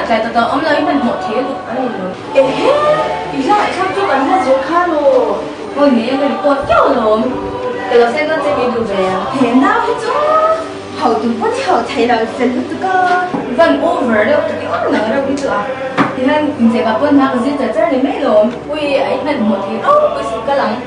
tlai ta dang awm lo i hmanhmawh thei lutuk a ni lo. Ehe! I hla ngaihthlak chu kan hla zir kha law. Aw ni a, ka record keuh alawm. Ka lo send dawn che kei duh ve ang. He nau hi chu ho tum pawn i ho thei lo fel lutuk a. Van over deuh tak i awm nang reuh hi chu a. Tihian inchei pah pawn hna ka zir char char ni mai lawm. Ui a i hmanhmawh thei ropui si kal ang.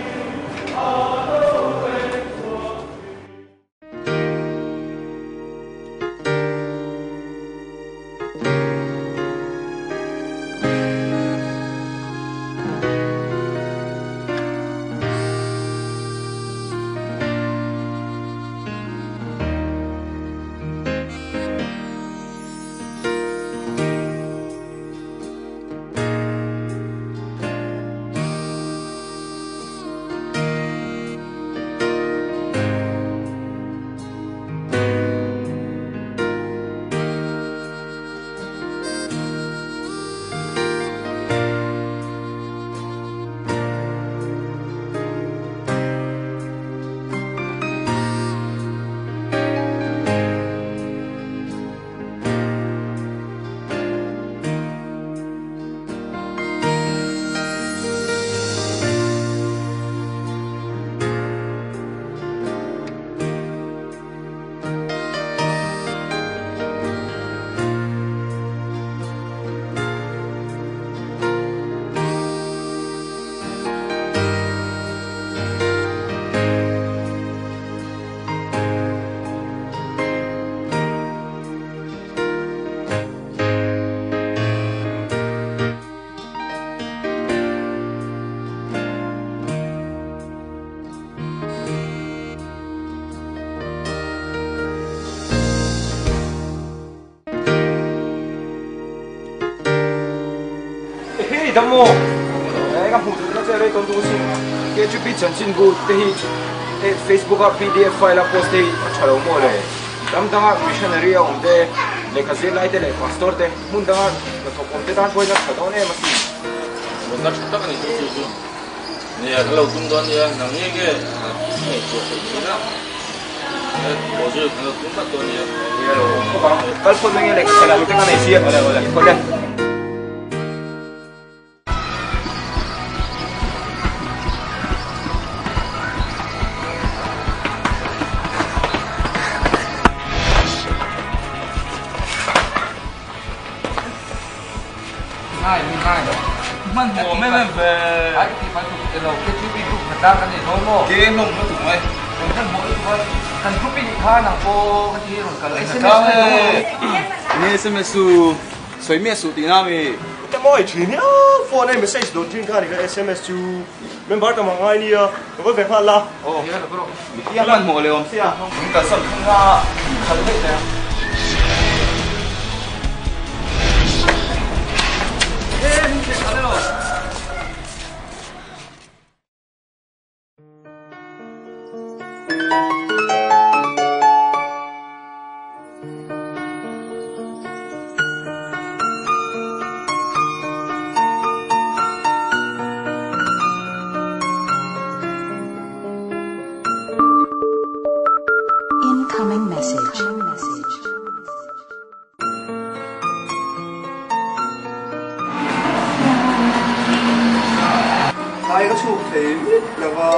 Hei dam maw? Ka hmuh duhna che rei tawn duh sin. KGB chanchinbu te hi Facebook a pdf file a post te hi a tha lo maw le? Ram danga missionary a awm te, lehkha zirlai te leh pastor te hmun danga hnathawk awm te tan pawhin a tha dawn em asin. Rawnna tha tak a ni chu chu chu. Nia ka lo tum dawn nia, nang nge nge i ngaihtuah theih thin a, aw zui kan lo tum vat dawn nia. Nia lo awm khawp ang, kal phawt mai nge lehkha thlen tur te ka nei si a, phawt e. Sawi miah suh tih na mi. Ka mawi thin hi a phone a message dawn thin kha ni ka sms chu member tam ang ngai nia ka va ve nghal la. Aw i a hmanhmawh leh awm sia. Min kalsan thung a khalh daih daih a. He min theh khalh emaw. Incoming message. Tlai ka chhuk thei mit lo va.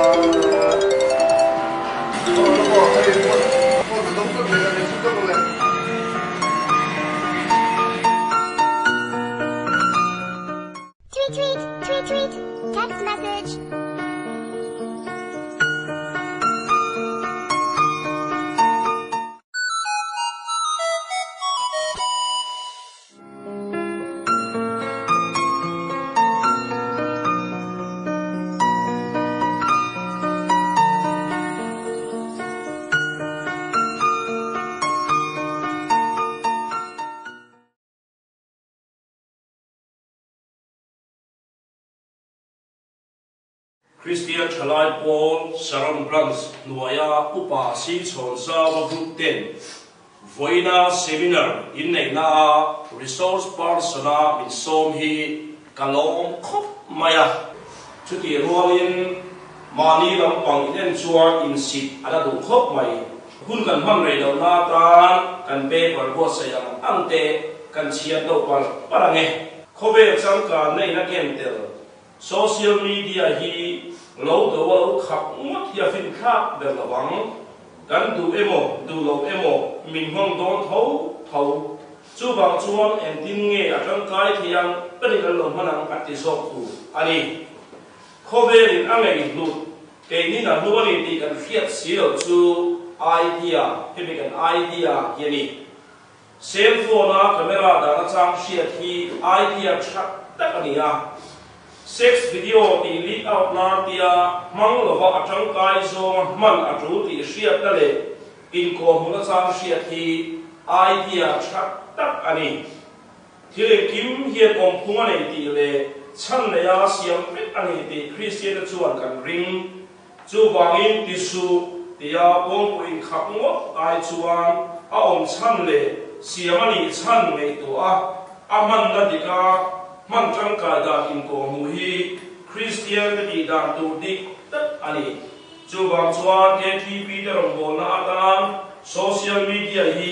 Tweet tweet tweet tweet text message. Kristian Thalai Pawl Saron Branch hnuaia Upa Si Chhawnzauva Group ten vawiina seminar inneihna a resource person-a min sawm hi ka lawm khawp mai a. Chutih rualin mahni lampang in en chuan insit a la duh khawp mai. Hun kan hman rei lohna atan kan paper buatsaih ang ang te kan chhiat loh palh palh ang e. Khawvel changkanna in a ken tel social media hi lo do a lo khap ngawt hi a finthlak ber lo ang. Kan duh emaw duh lo emaw min nghawng dawn tho tho. Chuvang chuan engtin nge a tangkai thei ang berin kan lo hman ang kan ti zawk tur a ni. Khawvelin a ngaihhlut keinin a hlu a ni tih kan hriat si loh chu idea, hemi kan idea hi a ni. Cell phone-a camera dahna chang hriat hi idea tha tak a ni a. Sex video tih leak out nan tia hmang lova a tangkai zawnga hman a tul tih hriatna leh Inkawhhmuhna chang hriat hi idea tha tak a ni. Thil engkim hian awmphung a nei tih leh chhan neia siam vek a ni tih Kristiante chuan kan ring. Chuvangin ti suh tia kawngpui inkhap ngawt ai chuan a awm chhan leh siam a nih chhan ngaihtuah a, a hmanna dika hman tangkai dan inkawhhmuh hi Kristiante tih dan tur dik tak a ni. Chuvang chuan KTP te rawngbawlna atan social media hi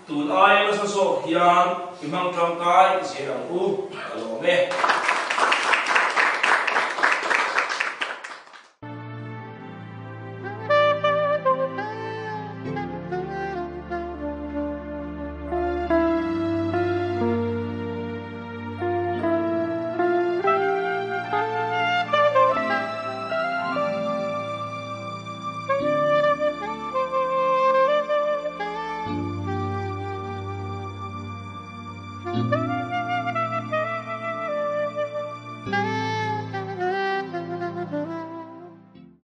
tun aia nasa zawk hian i hmang tangkai zel ang u, ka lawm e.